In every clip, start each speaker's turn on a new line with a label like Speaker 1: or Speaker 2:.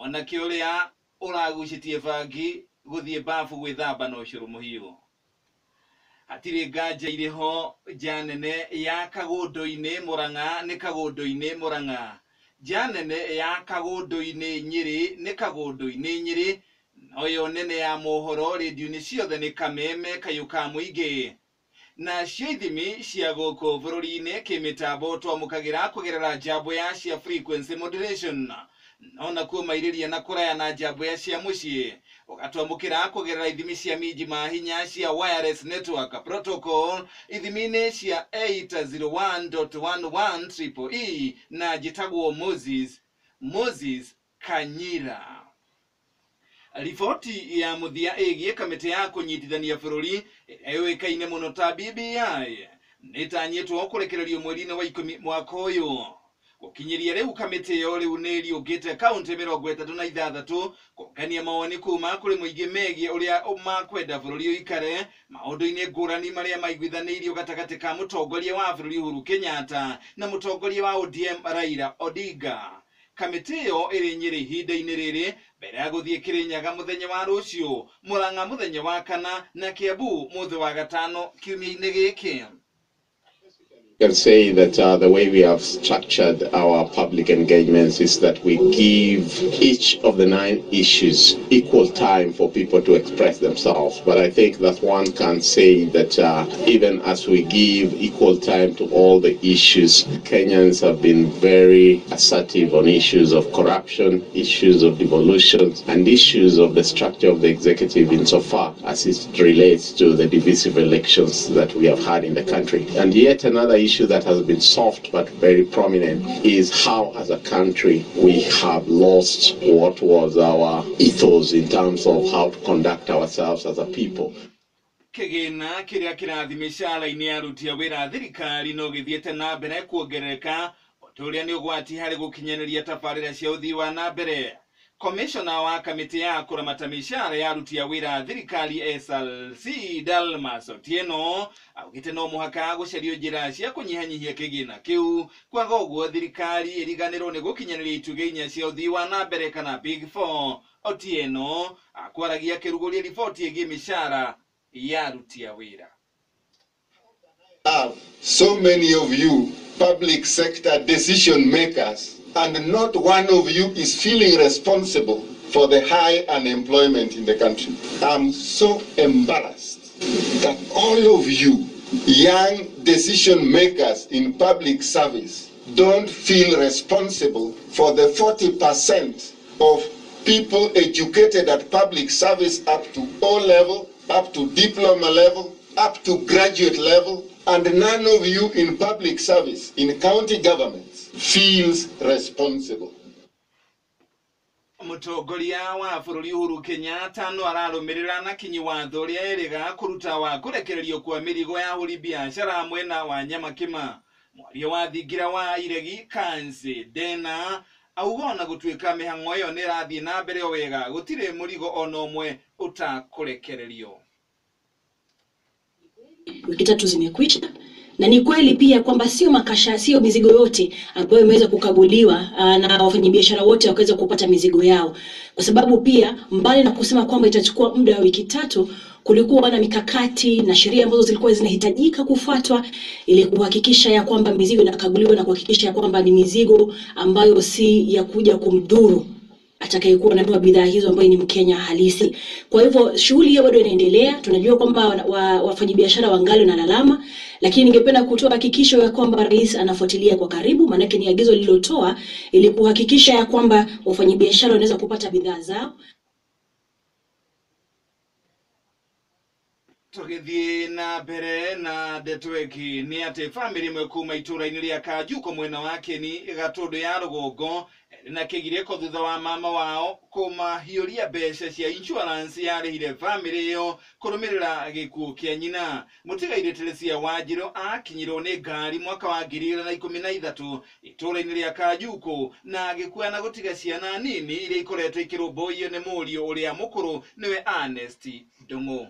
Speaker 1: Mwanake ũrĩa ũragucĩtie bangi gũthiĩ bafu gwĩthamba na ũcũrũ mũhiũ. Hatirĩ nganja irĩ ho nja nene ya Kagũndũ-inĩ Murang'a nĩ Kagũndũ-inĩ Murang'a. Nja nene ya Kagũndũ-inĩ Nyĩrĩ nĩ Kagũndũ-inĩ Nyĩrĩ, noyo nene ya mohoro rĩndiũ-inĩ ciothe nĩ Kameme kayũ ka mũingĩ. Nacio ithimi cia gũkũ bũrũri-inĩ kĩmĩtambo twamũkagĩra kũgerera njambo ya cia frequency modulation, no nakuo mairĩria na kũraya na njambo ya cia mũciĩ ũgatwamũkĩra kũgerera ithimi cia minji mahinya cia wireless network protocol ithimi-inĩ cia 801.11 triple E, na njĩtagwo Moses Kanyira. Riboti ya mũthia ĩgiĩ kamĩtĩ ya kũnyitithania bũrũri ĩrĩa yũĩkaine mũno ta BBI nĩtanyĩtwo kũrekererio mweri-inĩ wa 10 mwaka ũyũ. Gũkinyĩria rĩu kamĩtĩ ĩyo rĩu nĩ ĩriũngĩte kaunti 36 kũngania mawoni kuma kũrĩ mũingĩ megiĩ ũrĩa makwenda bũrũri ũikare maũndũ-inĩ ngũrani marĩa maiguithanĩirio gatagatĩ ka mũtongoria wa bũrũri Uhuru Kenyatta na mũtongoria wa ODM Raila Odinga. Kamĩtĩ ĩyo ĩrĩ Nyĩrĩ ihinda-inĩ rĩrĩ mbere ya gũthiĩ Kĩrĩnyaga mũthenya wa rũciũ, Murang'a mũthenya wa kana na Kiambu mũthĩ wa gatano kiumia-inĩ gĩkĩ.
Speaker 2: I can say that the way we have structured our public engagements is that we give each of the 9 issues equal time for people to express themselves. But I think that one can say that even as we give equal time to all the issues, Kenyans have been very assertive on issues of corruption, issues of devolution, and issues of the structure of the executive insofar as it relates to the divisive elections that we have had in the country. And yet another issue that has been soft but very prominent is how as a country we have lost what was our ethos in terms of how to conduct ourselves as a people.
Speaker 1: Kĩgĩna kĩrĩa kĩrathiĩ mĩcara-inĩ ya aruti a wĩra thirikari no gĩthiĩte na mbere kuongerereka ũndũ ũrĩa nĩ ũgwati harĩ gũkinyanĩria tabarĩra cia ũthii wa na mbere. Komishona wa kamĩtĩ ya kũramata mĩcara ya aruti a wĩra thirikari SLC Dalmas Otieno augĩte no mũhaka gũcario njĩra cia kũnyihanyihia kĩgĩna kĩu, kwaga ũguo thirikari ĩriganĩrwo nĩ gũkinyanĩria itugĩ inya cia ũthii wa na mbere kana Big Four. Otieno akwaragia akĩrugũria riboti ĩgiĩ mĩcara ya aruti a wĩra.
Speaker 3: Have so many of you public sector decision makers, and not one of you is feeling responsible for the high unemployment in the country. I'm so embarrassed that all of you young decision makers in public service don't feel responsible for the 40% of people educated at public service up to O level, up to diploma level, up to graduate level, and none of you in public service, in county governments, feels responsible.
Speaker 1: Mũtongoria wa bũrũri Uhuru Kenyatta no ararũmĩrĩra na kinyi watho ũrĩa erĩga kũruta wa kũrekererio kwa mĩrigo ya ahũri biacara mwena wa Nyamakima. Mwaria wa thingira wa Iregi Kanzi Dena auga ona gũtuĩka mĩhang'o ĩyo nĩ ĩrathiĩ na mbere o wega, gũtirĩ mũrigo ona ũmwe ũtakũrekererio.
Speaker 4: Wiki 3 zimekwisha, na ni kweli pia kwamba sio makasha, sio mizigo yote ambayo imeweza kukaguliwa na wafanyabiashara wote wakaweza kupata mizigo yao, kwa sababu pia mbali na kusema kwamba itachukua muda wa wiki 3, kulikuwa na mikakati na sheria ambazo zilikuwa zinahitajika kufuatwa ili kuhakikisha ya kwamba mizigo inakaguliwa na kuhakikisha ya kwamba ni mizigo ambayo si ya kuja kumdhuru atakayekuwa ananunua bidhaa hizo ambaye ni Mkenya halisi. Kwa hivyo shughuli hiyo bado inaendelea. Tunajua kwamba wafanyabiashara wangali wanalalama, lakini ningependa kutoa hakikisho ya kwamba rais anafuatilia kwa karibu, maana ni agizo lililotoa ili kuhakikisha ya kwamba wafanyabiashara wanaweza kupata bidhaa zao.
Speaker 1: Tũgĩthiĩ na mbere na ndeto ĩngĩ nĩ atĩ bamĩrĩ ĩmwe kuma itũũra-inĩ rĩa Kanjuko mwena wa Keni Gatũndũ ya rũgongo ĩrĩ na kĩgirĩko thutha wa mama wao kũmahiũria mbeca cia insurance yarĩhire bamĩrĩ ĩyo kũrũmĩrĩra gĩkuũ kĩa nyina. Mũtigairĩ Teresia Wanjirũ akinyirwo nĩ ngari mwaka wa 2013 itũũra-inĩ rĩa Kanjuko na agĩkua na gũtiga ciana nini iria ikoretwo ikĩrũmbũiyo nĩ mũriũ ũrĩa mũkũrũ nĩwe Ernest Ndung'u.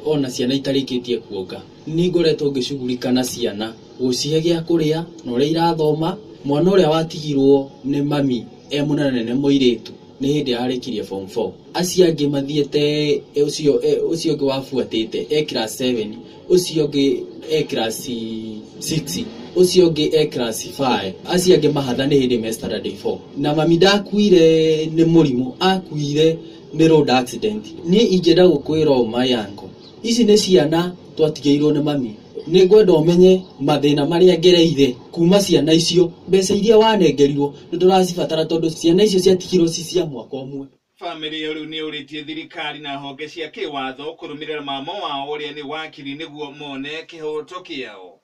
Speaker 5: Ona ciana itarĩkĩtie kuonga nĩ ngoretwo ngĩcugurika na ciana gũcihe gĩa kũrĩa na ũrĩa irathoma. Mwana ũrĩa watigirwo nĩ mami e mũnene mũirĩtu nĩ hĩndĩ arĩkirie form 4. Acio angĩ mathiĩte, ũcio ũngĩ wabuatĩte e class 7, ũcio ũngĩ e class 6, ũcio ũngĩ e class 5, acio angĩ mahatha nĩ hĩndĩ me standard 4. Na mami ndakuire nĩ mũrimũ, akuire nĩ road accident. Niĩ ingĩenda gũkwĩra ũma yanko, ici nĩ ciana twatigĩirwo nĩ mami. Nĩ ngwenda ũmenye mathĩna marĩa ngereire kuma ciana icio, mbeca iria wanengerirwo nĩ tũracibatara tondũ ciana icio ciatigirwo ci cia mwaka ũmwe.
Speaker 1: Bamĩrĩ ĩyo rĩu nĩ yũrĩtie thirikari na honge cia kĩwatho kũrũmĩrĩra mama wao ũrĩa nĩ wakiri nĩguo mone kĩhoto kĩao.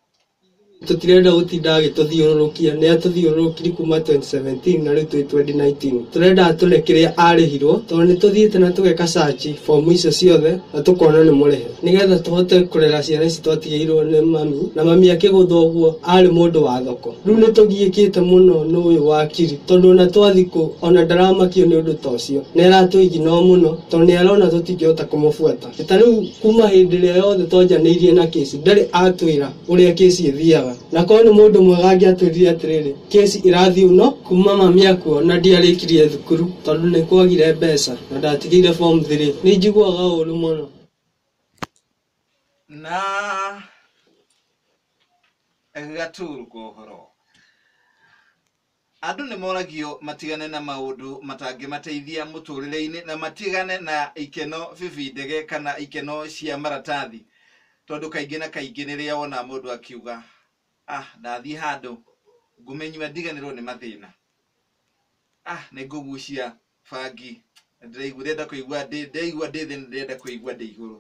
Speaker 6: Tũtirenda gũtinda agĩtũthiũrũrũkia, nĩ atũthiũrũrũkirie kuma 2017 na rĩu twĩ 2019. Tũrenda atũne kĩrĩa arĩhirwo tondũ nĩ tũthiĩte na tũgeka search fomu icio ciothe na tũkona nĩ mũrĩhe, nĩgetha tũhote kũrera ciana ici twatigĩirwo nĩ mami, na mami akĩgũthwo ũguo arĩ mũndũ wa thoko. Rĩu nĩ tũgiĩkĩte mũno nĩ ũyũ wakiri tondũ ona twathiĩ kũ ona ndaramakio nĩ ũndũ ta ũcio, nĩ aratũiginoo mũno tondũ nĩ arona tũtingĩhota kũmũbuata. Ta rĩu kuma hĩndĩ ĩrĩa yothe twanjanĩirie na kĩci ndarĩ atwĩra ũrĩa kĩci ĩthiaga, na korwo nĩ mũndũ mwega angĩatwĩrire atĩrĩrĩ, kĩci ĩrathiĩ ũno. Kuma mami akuo na ndiarĩkirie thukuru tondũ nĩ kwagire mbeca na ndatigĩire form 3, nĩ njiguaga ũru mũno.
Speaker 1: Na gaturu kwa ũhoro, andũ nĩ moragio matigane na maũndũ matangĩmateithia mũtũrĩre-inĩ na matigane na ikeno bibi ndege kana ikeno cia maratathi, tondũ kaingĩ na kaingĩ nĩrĩa wona mũndũ akiuga ndathiĩ handũ ngũmenyua ndiganĩrwo nĩ mathĩna, nĩ ngũgucia bangi, ndĩrenda kũigua ndĩraigua ndĩ thĩ, ndĩrenda kũigua ndĩ igũrũ.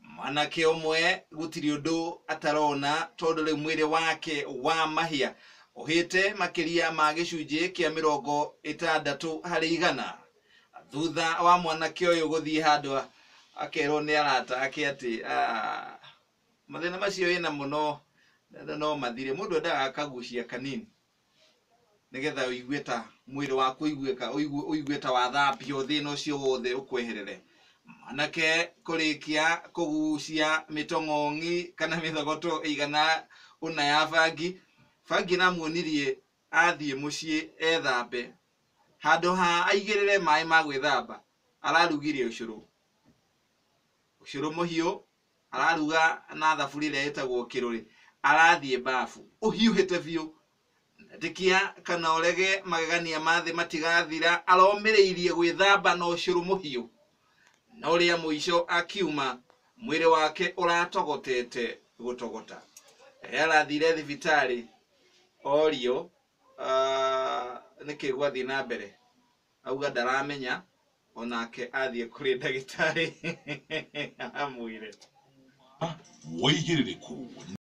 Speaker 1: Mwanake ũmwe gũtirĩ ũndũ atarona tondũ rĩu mwĩrĩ wake wa mahĩa ũhĩte makĩria ma gĩcunjĩ kĩa 60 harĩ igana, thutha wa mwanake ũyũ gũthiĩ handũ akerwo nĩ arata ake atĩ mathĩna macio wĩna mũno no mathire. Mũndũ endaga akagucia kanini nĩgetha ũigue ta mwĩrĩ waku ũigue ta wathambio, thĩna ũcio wothe ũkweherere. Mwanake kũrĩkia kũgucia mĩtong'ong'i kana mĩthogoto ĩigana ũna ya bangi, bangi namuonirie athiĩ mũciĩ ethambe, handũ ha aigĩrĩre maĩ ma gwĩthamba ararugire ũcũrũ, ũcũrũ mũhiũ araruga na thaburia ĩrĩa ĩtagwo kĩrũrĩ, arathiĩ bafu ũhiũhĩte biũ, ĩtĩkia kana ũrege magegania ma thĩ matigathira, aromĩrĩirie gwĩthamba na ũcũrũ mũhiũ, na ũrĩa mũico akiuma mwĩrĩ wake ũratogotete gũtogota. Arathire thibitarĩ orio nĩkĩ gwathiĩ na mbere, auga ndaramenya, onake athiĩ kũrĩ ndagĩtarĩ amwĩre
Speaker 7: Wĩigĩrĩrĩku.